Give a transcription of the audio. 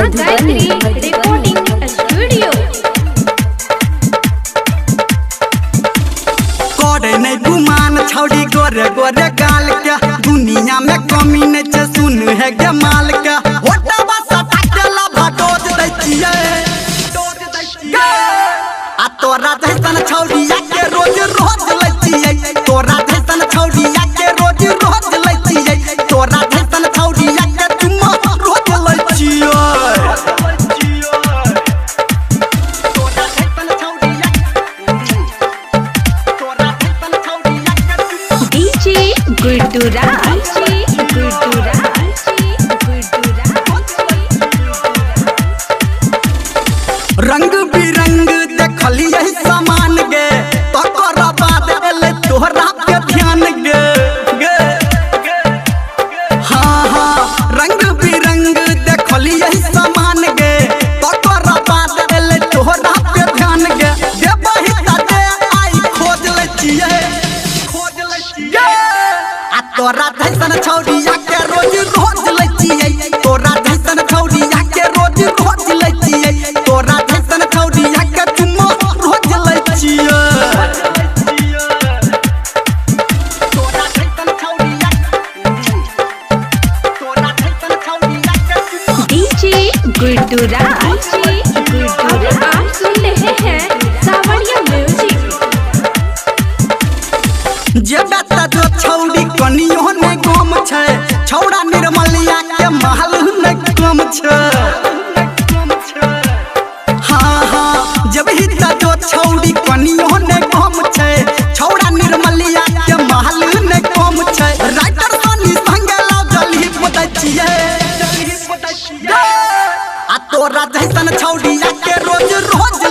माँ Gayatri recording studio. करे नहीं गुमान छौड़ी गोरे गोरे गाल के, दुनिया में कमी नहीं छे सुन है गे माल के। होटवा सटा के लाभा डोज दै छियै, आ तोरा जैसन छौड़िया के रोज रोज लै छियै। तोरा जैसन छौड़िया के रोज रोज लै छियै। तोरा जैसन छौड़िया के चुम्मा रोज लै छियै। तोरा जैसन छौड़िया, तोरा जैसन छौड़िया के चुम्मा। डीजे गुड्डू राज, गुड्डू राज, गुड्डू राज। रंग बिरंग देखलियै सामान गे, तकर बाद एलै तोहरा पे ध्यान गे गे। हाँ हाँ, रंग बिरंग देखलियै सामान गे, तकर बाद एलै तोहरा पे ध्यान गे। देबही त दे आइ खोज लै छियै, खोज लै छियै। आ तोरा जैसन छौड़िया के रोज रोज लै छियै। तोरा जैसन छौड़िया के रोज रोज लै छियै। तोरा जैसन छौड़िया के चुम्मा रोज लै छियै। तोरा जैसन छौड़िया, तोरा जैसन छौड़िया के चुम्मा। डीजे गुड्डू राज, गुड्डू राज। आप सुन रहे हैं सावरिया म्यूजिक। जेबे त जो छौड़ी कनियो नै गम छै, छौड़ा निर्मलिया के महल नै कम छै। हाँ हाँ, जेबही त जो छौड़ी कनियो नै गम छै, छौड़ा निर्मलिया के महल नै कम छै। राइटर सनी संगे लाउ जलही पोतै छियै, आ तोरा जैसन छौड़िया के रोज रोज